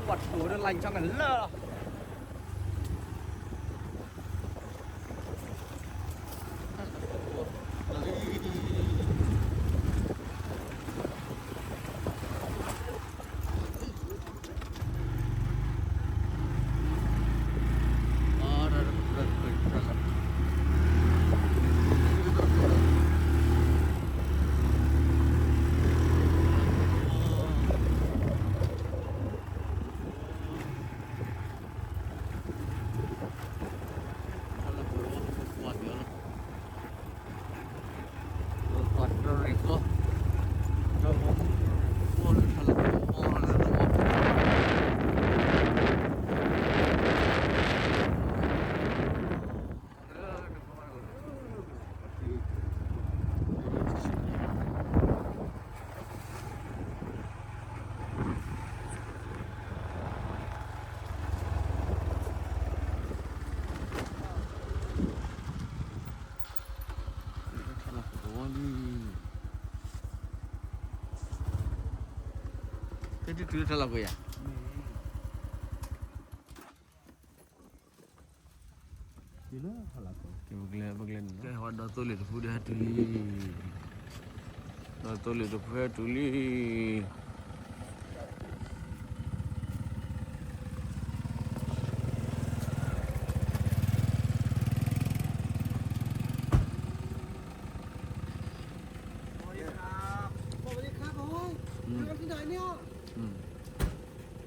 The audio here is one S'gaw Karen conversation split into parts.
ဝဲတိၤဒီးလၢ်ဆၣ်ကလၢာ်လီၤ. ဖဲတတုၤထီၣ်လီၤကွံာ်ယၤ ပကျဲ ပကျဲန့ၣ် ကဲဝဲဒီသိလ့ၣ်တဖုဒီးဟဲတုၤလံ, ဒီသိလ့ၣ်တဖုဟဲတုၤလံ. อืม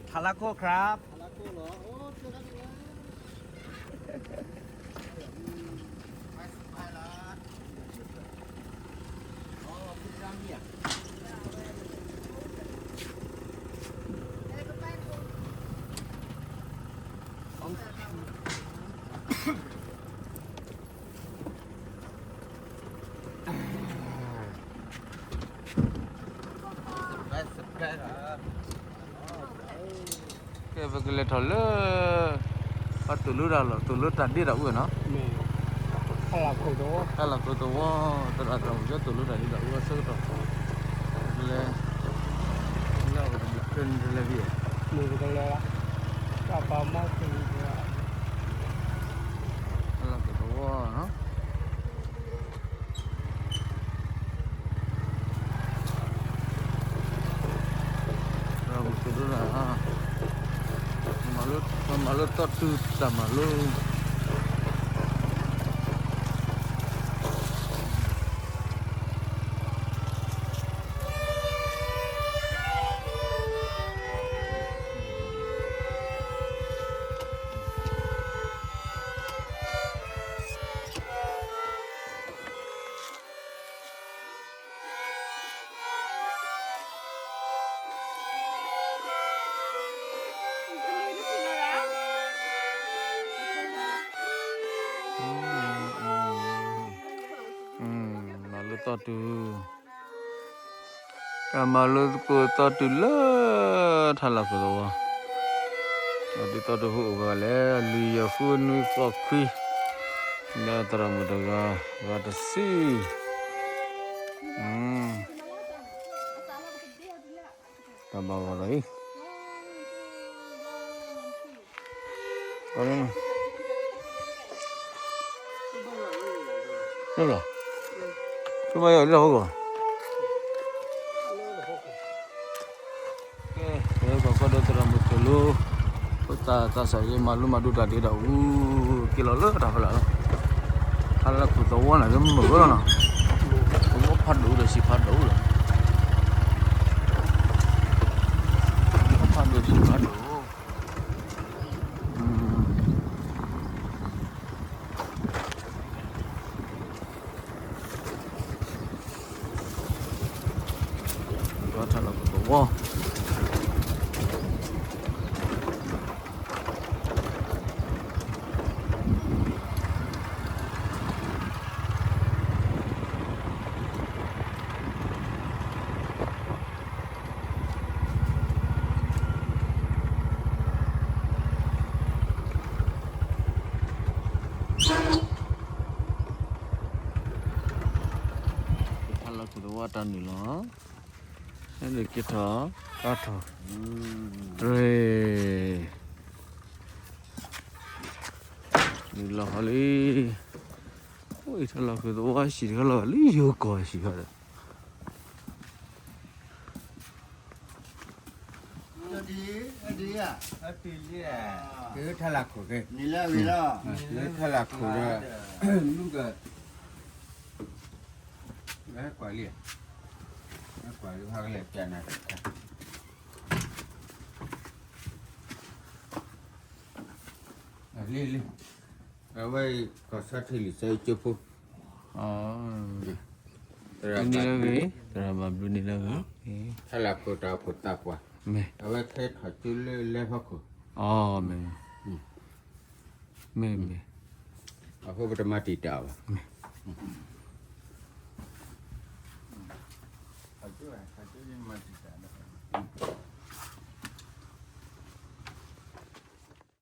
ทาราโก้ครับ ทาราโก้เหรอ โอ้ เจอกันอีกแล้ว ไปสบายละ อ๋อ คุณจำเนี่ย เ ပကလဲၤထီၣ်လၢ ပှၤတိၢ်လိတၢ်လီၢ် တိၢ်လိတၢ်ဒ့တၢ်အူနီၤ, တၢ်လၢ်ခိၣ်သဝီ သရၣ်သရၣ်မုၣ်ကၠီတိၢ်လိတၢ်ဒ့တၢ်အူအဆၢကတီၢ် ပကလဲၤ လၢအဝဲတဘျီန့ၣ်တလဲၤဘၣ်, ပကလဲၤ တၢ်ပာ်မီၢ်သ့ၣ် တၢ်လၢ်ခိၣ်သဝီနီၤ. သရၣ်မုၣ်ကၠီဒိၣ်ဒၣ်, မၤလိတီၢ်တုၤတၢ်မၤလိ မၤလိတီၢ်တုၤ တၢ်မၤလိသကိးတီၢ်တုၤလၢ ထါလီၢ်ခိၣ်သဝီ, ဒ်သိးတဟူးအိၣ်ဘၣ်လဲၣ် လွံၢ်ယဲၢ်ဃုနွံသီခွံ လၢသရၣ်မုၣ်တဂၤ ဂၤတဆံ တၢ်ဘၣ်ဂီၢ်ဒီးအံၤ လီၤ, ကမၤယီၤလီၤဟီၣ်ကီၢ်, ကဲ ပကီၢ်ဒီးသရၣ်မုၣ်တိၢ်လိ ဖိသၣ်သးစၢ်ယဲ မၤလိမၤဒိးတၢ်ဒ့တၢ်အူ က့ၤလီၤလၢတၢ်ဖီလာ်လီၤ, ထါလၢခိၣ်သဝီန့ၣ် မုာ်ဝဲလီၤနီၤ, သဝီဖးဒိၣ်ဒီးဆံးဖးဒိၣ်လီၤ, သဝီဖးဒိၣ်ဆံးဖးဒိၣ် ထါလီၢ်ခိၣ်သဝီ ထါလီၢ်ခိၣ်သဝီတၢ်နုာ်လီၤ, ဟဲနုာ်က့ၤထီၣ် ကါထီၣ် ရ့ နုာ်လီၤဟီလံ, အိၣ်အံၤထါလီၢ်ခိၣ်သဝီဟံၣ်တခါလီၤ လၢယိၤကီၢ်ဟံၣ်ခါဒီး ထါလၢ်ခိၣ်က့, ထါလၢ်ခိၣ်ဒီး မုၢ်က ကွၢ်လံ, ကွၢ်လံ ဟဲကလဲၤပျးနၤတခါ, လံလံ, အဝဲကီၢ်ဆီထံလံာ်စီဆှံကၠိဖိ, တနံၤလၢဂ့ၤ, သရၣ်ဘၣ်ဘျုးနံၤလၢဂ့ၤ, ထါလၢ်ခိၣ်တၢ်အိၣ်ဖှိၣ်သးပှၢ်, အဝဲခဲထီၣ်ကၠိလၢလဲၤဖီခိၣ်, မ့ၢ်, မ့ၢ်, အဃိပတမၤတံာ်တာ်အီၤဘၣ်, မ့ၢ်, မၤတံာ်တာ်